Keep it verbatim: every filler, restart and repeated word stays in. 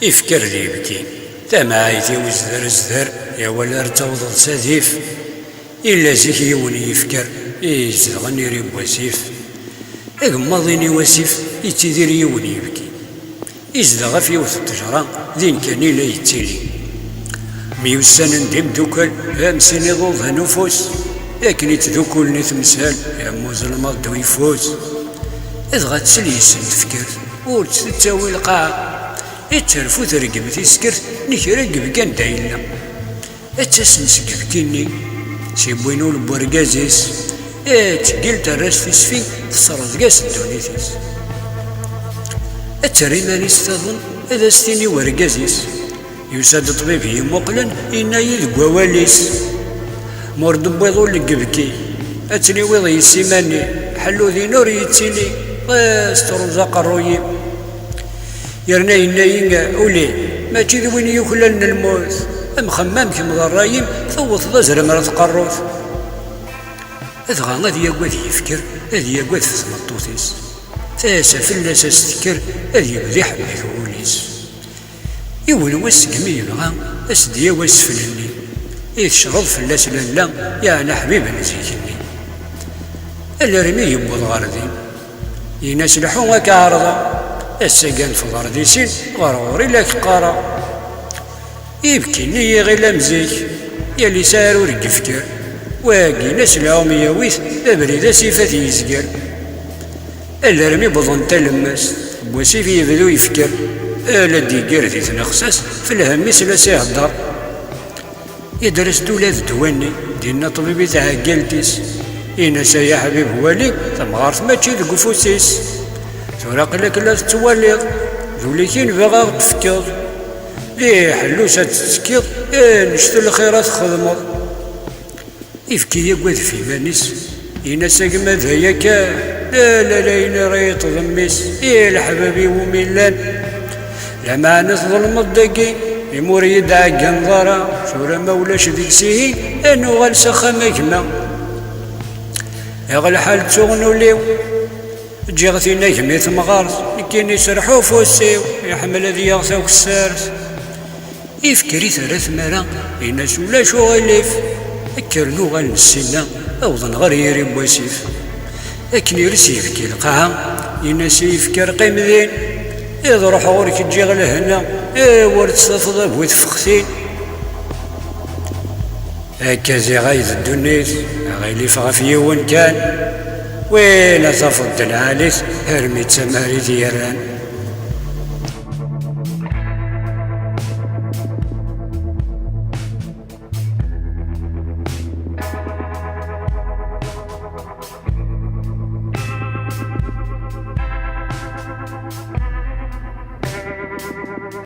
Ifker d ibki, tamɛayt-iw zder zder, i awal ar d-tawḍeḍ s adif. Illa zik yiwen yifker izedɣen iri n wasif. Agemmaḍ-in i wasif yettidir yiwen yibki. Izdeɣ ɣef yiwet n ttejra, din kan i la yettili. Myussanen d imdukal, am sin iḍudan ufus, akken i ttdukulen i temsal, am uzelmaḍ d uyeffus. Dɣa tsel yes-sen tefkert, ur tt-tettawi lqaɛa, i terfu tergem tiskert n kra n yibki anda yella. Ad tasen seg ibki-nni, s iwwin ul n wergaz-is, ad teggil terra-s tisfi, tesserḍeg-as ddunit-is. Ad terr iman-is taḍen, ad as-tini i wergaz-is. Yusa-d ṭṭbib i yi-muqlen, yenna-yi deg wawal-is: "Ma ur d-tewwiḍ ul deg ibki, ad tniwiḍ yes iman-i, ḥellu din ur yettili, ɣas truẓ aqerruy-im." Yerna yenna-yi uli, mačči d win yuklalen lmut, am xemmam kemm d ṛṛay-im, tewwteḍ azrem ar tqerrut. Dɣa ad yagad yifker, ad yagad f tmeṭṭut-is. Tasa fell-as ad s-tekker, ad yebdi ḥemmik wul-is. Yiwen wass segmi yebɣa ad s-d-yawi asfel-nni, i tecreḍ fell-as lalla, yeɛni aḥbib n zik-nni. Alarmi yewweḍ ɣer din, yenna-s: "Lḥu ad k-ɛerḍeɣ, ass-agi ad nefḍer di sin, ɣer ɣur-i la k-qqareɣ." Ibki-nni yiɣil am zik, yal isɛir ur yefkir, wagi-ines lɛum yawi-t, abrid asif ad t-yezger. Alarmi wwḍen talemmast, n wasif yebdu yefker, ala d-iggar di tnexsas, f lhemm-is la s-ihedder. Idres-d ula d ddwa-nni, dinna ṭṭbib i tɛeggalt-is. Ini-as: "Ay aḥbib, wali, tamɣart mačči deg ufus-is. Tura aql-ak la tettwaliḍ, d ul-ik i nebɣa aɣ-d-tefkeḍ. Di ḥellu-s ad tettekkiḍ, annect n lxir ad txedmeḍ." Ifki yagad f iman-is, ini-as: "A gma, d aya kan, la, la, la, ayen ara yeṭṭḍ mmi-s, i leḥbab iwumi llan. Lameɛna tḍelmeḍ dagi, imi ur yi-d-ɛegganeḍ ara, tura ma ulac deg-s ihi, ad nuɣal s axxam a gma." Iɣ lḥal ttuɣen ul-iw, ǧǧiɣ tin a gma i temɣart, nekkini serḥ ufus-iw, iḥemmel ad yaɣ takessart. Ifker i terra tmara, ini-as: "Ulac uɣilif." Kker nuɣal nessinna, awḍen ɣer yiri n wasif. Akken ires yibki lqaɛa, ini-as i yifker: "Qqim din, iḍ ruḥeɣ ur k-ǧǧiɣ lehna, iw ur tt-tafeḍ a bu tfextin." Akka ziɣ ay d ddunit, aɣilif ɣef yiwen kan, win a tafeḍ d lɛali-t, armi d tamarit i yerran.